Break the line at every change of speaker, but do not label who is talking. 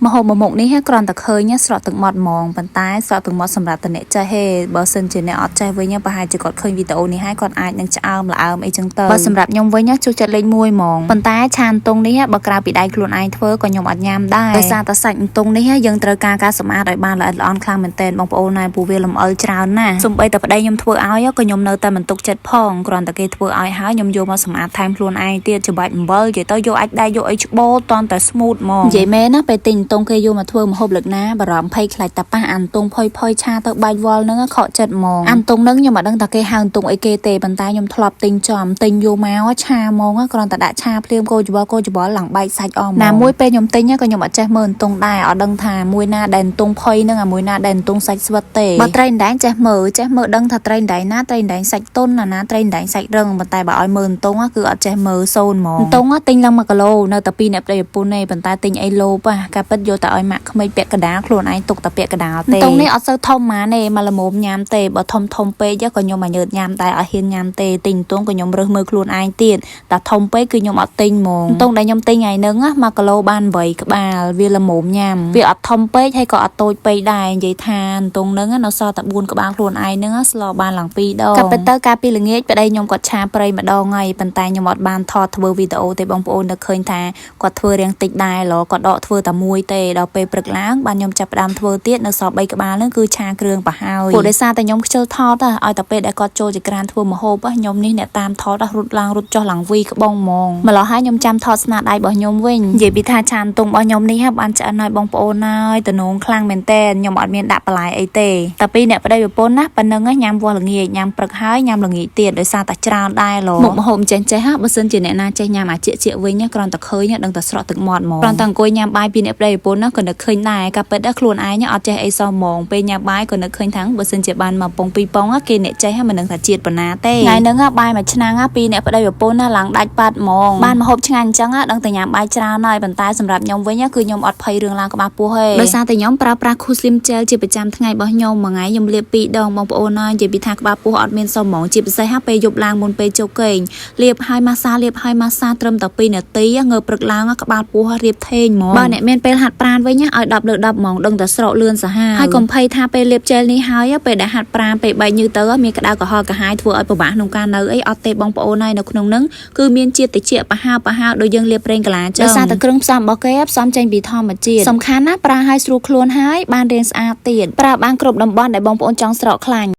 ម្ហូបមួយមុខនេះគ្រាន់តែឃើញស្រក់ទឹកមាត់ហ្មងប៉ុន្តែស្រក់ទឹកមាត់សម្រាប់តែអ្នកចេះទេបើសិនជាអ្នកអត់ចេះវិញប្រហែលជាគាត់ឃើញវីដេអូនេះហើយគាត់អាចនឹងឆ្អើមល្អើមអីចឹងទៅបើសម្រាប់ខ្ញុំវិញចូលចិត្តលេខ1ហ្មងប៉ុន្តែឆាអន្ទង់នេះបើក្រៅពីដៃខ្លួនឯងធ្វើក៏ខ្ញុំអត់ញ៉ាំដែរដោយសារតែសាច់អន្ទង់នេះយើងត្រូវការការសម្អាតឲ្យបានល្អិតល្អន់ខ្លាំងមែនទែនបងប្អូនហើយព្រោះវាលំអិលច្រើនណាស់សូម្បីតែប្តីខ្ញុំធ្វើឲ្យក៏ខ្ញុំនៅតែមិនទុកចិត្តផងគ្រាន់តែគេធ្វើឲ្យហើយខ្ញុំយកមកសម្អាតថែមខ្លួនឯងទៀតច្បាច់អំបិលនិយាយទៅយកអាចដែរយកអីច្បូលតន់តែ smooth ហ្មងនិយាយមែនណាពេលទិញអន្ទង់គេយកមកធ្វើម្ហូបលើកណាបារម្ភភ័យខ្លាចតាប៉ះអាន្ទង់ផុយផុយឆាទៅបាច់វល់ហ្នឹងខកចិត្តហ្មងអាន្ទង់ហ្នឹងខ្ញុំអត់ដឹងថាគេហៅអន្ទង់អីគេទេប៉ុន្តែខ្ញុំធ្លាប់ទិញចំទិញយកមកឆាហ្មងគ្រាន់តែដាក់ឆាភ្លាមកូច្បល់កូច្បល់ឡើងបែកសាច់អស់ហ្មងណាមួយពេលខ្ញុំទិញក៏ខ្ញុំអត់ចេះមើលអន្ទង់ដែរអត់ដឹងថាមួយណាដែលអន្ទង់ផុយហ្នឹងអាមួយណាដែលអន្ទង់សាច់ស្វិតទេបើត្រីអណ្ដែងចេះមើលចេះមើលដឹងថាត្រីអណ្ដែងណាត្រីអណ្ដែងសាច់ទុនអាណាត្រីអណ្ដែងសាច់រឹងប៉ុន្តែបើឲ្យមើលអន្ទង់គឺអត់ចេះមើលសូន្យហ្មងអន្ទង់ទិញឡើង1គីឡូនៅតែពីរអ្នកប្តីប្រពន្ធទេប៉ុន្តែទិញអីលោបកាពិតយកតែឲ្យម៉ាក់ក្មេកពាក់កណ្ដាលខ្លួនឯងទុកតែពាក់កណ្ដាលទេអន្ទង់នេះអត់សូវធំហ្មងទេមកល្មមញ៉ាំទេបើធំធំពេកក៏ខ្ញុំមកញើតញ៉ាំតែអត់ហ៊ានញ៉ាំទេទិញអន្ទង់ក៏ខ្ញុំរើសមើលខ្លួនឯងទៀតតែធំពេកគឺខ្ញុំអត់ទិញហ្មងអន្ទង់ដែលខ្ញុំទិញថ្ងៃហ្នឹង1គីឡូបាន8ក្បាលវាល្មមញ៉ាំវាអត់ធំពេកហើយក៏អត់តូចពេកដែរនិយាយថាអន្ទង់ហ្នឹងនៅសល់តែ4ក្បាលខ្លួនឯងហ្នឹងស្លបានឡើង2ដងកាពិតទៅកាលពីល្ងាចប្តីខ្ញុំគាត់ឆាព្រៃម្ដងហើយប៉ុន្តែខ្ញុំអត់បានថតធ្វើវីដេអូទេបងប្អូននៅឃើញថាគាត់ធ្វើរៀងតិចដែរឡគាត់ដកធ្វើតែមួយទេដល់ពេលព្រឹកឡើងបានខ្ញុំចាប់ផ្ដើមធ្វើទៀតនៅសល់3ក្បាលហ្នឹងគឺឆាគ្រឿងប្រហើយព្រោះដោយសារតែខ្ញុំខ្ជិលថតឲ្យតែពេលដែលគាត់ចូលចក្រានធ្វើម្ហូបខ្ញុំនេះអ្នកតាមថតរត់ឡើងរត់ចុះឡើងវីក្បងហ្មងម្ល៉េះហើយខ្ញុំចាំថតស្នាដៃរបស់ខ្ញុំវិញនិយាយពីថាឆានតុងរបស់ខ្ញុំនេះបានឆ្អិនហើយបងប្អូនហើយតំណងខ្លាំងមែនតើខ្ញុំអត់មានដាក់បន្លែអីទេតែពីអ្នកប្តីប្រពន្ធណាប៉ណ្ណឹងញ៉ាំវាស់ល្ងាចញ៉ាំព្រឹកហើយញ៉ាំល្ងាចទៀតដោយសារតែច្រើនដែរឡមុខម្ហូបចេះចេះបើសិនជាអ្នកណាចេះញ៉ាំអាជាជាវិញគ្រាន់តែឃើញដឹងតែស្រក់ទឹកមាត់ហ្មងគ្រាន់តែអង្គុយញ៉ាំបាយពីអ្នកប្តីប្រពន្ធណាក៏នឹកឃើញដែរកាពិតខ្លួនឯងអត់ចេះអីសោះហ្មងពេលញ៉ាំបាយក៏នឹកឃើញថាបើសិនជាបានមកពងពីរពងគេអ្នកចេះមិនដឹងថាជាតិប៉ុណ្ណាទេថ្ងៃហ្នឹងបាយមួយឆ្នាំងពីអ្នកប្តីប្រពន្ធណាឡើងដាច់បាត់ហ្មងបានម្ហូបឆ្ងាញ់អញ្ចឹងដឹងតែញ៉ាំបាយច្រើនហើយប៉ុន្តែសម្រាប់ខ្ញុំវិញគឺខ្ញុំអត់ភ័យរឿងឡើងក្បាលពោះទេដោយសារតែខ្ញុំប្រើប្រាស់ Cool Slim Gel ជាប្រចាំថ្ងៃរបស់ខ្ញុំមួយថ្ងៃខ្ញុំលាបពីរដងបងប្អូនហើយនិយាយពីថាក្បាលពោះអត់មានសោះហ្មងជាពិសេសពេលយប់ឡើងមុនពេលចូលគេងលាបហើយម៉ាសាលាបហើយម៉ាសាត្រឹមតែ2នាទីងើបព្រឹកឡើងក្បាលពោះរៀបថេងហ្មងបើអ្នកមានពេលហាត់ប្រាណវិញឲ្យ10លើ10ហ្មងដឹងតែស្រកលឿនសាហាវហើយកុំភ័យថាពេលលាបជែលនេះហើយពេលដែលហាត់ប្រាណពេលបែកញើសទៅមានក្តៅក្រហល់ក្រហាយធ្វើឲ្យពិបាកក្នុងការនៅអីអត់ទេបងប្អូនហើយនៅក្នុងនឹងគឺមានជាតិតិចប្រហើប្រហើដូចយើងលាបប្រេងកាឡាចឹងដោយសារតែគ្រឿងផ្សំរបស់គេផ្សំចេញពីធម្មជាតិសំខាន់ណាប្រើឲ្យស្រួលខ្លួនហើយបានរាងស្អាតទៀតប្រើបានគ្រប់តំបន់ដែលបងប្អូនចង់ស្រកខ្លាញ់។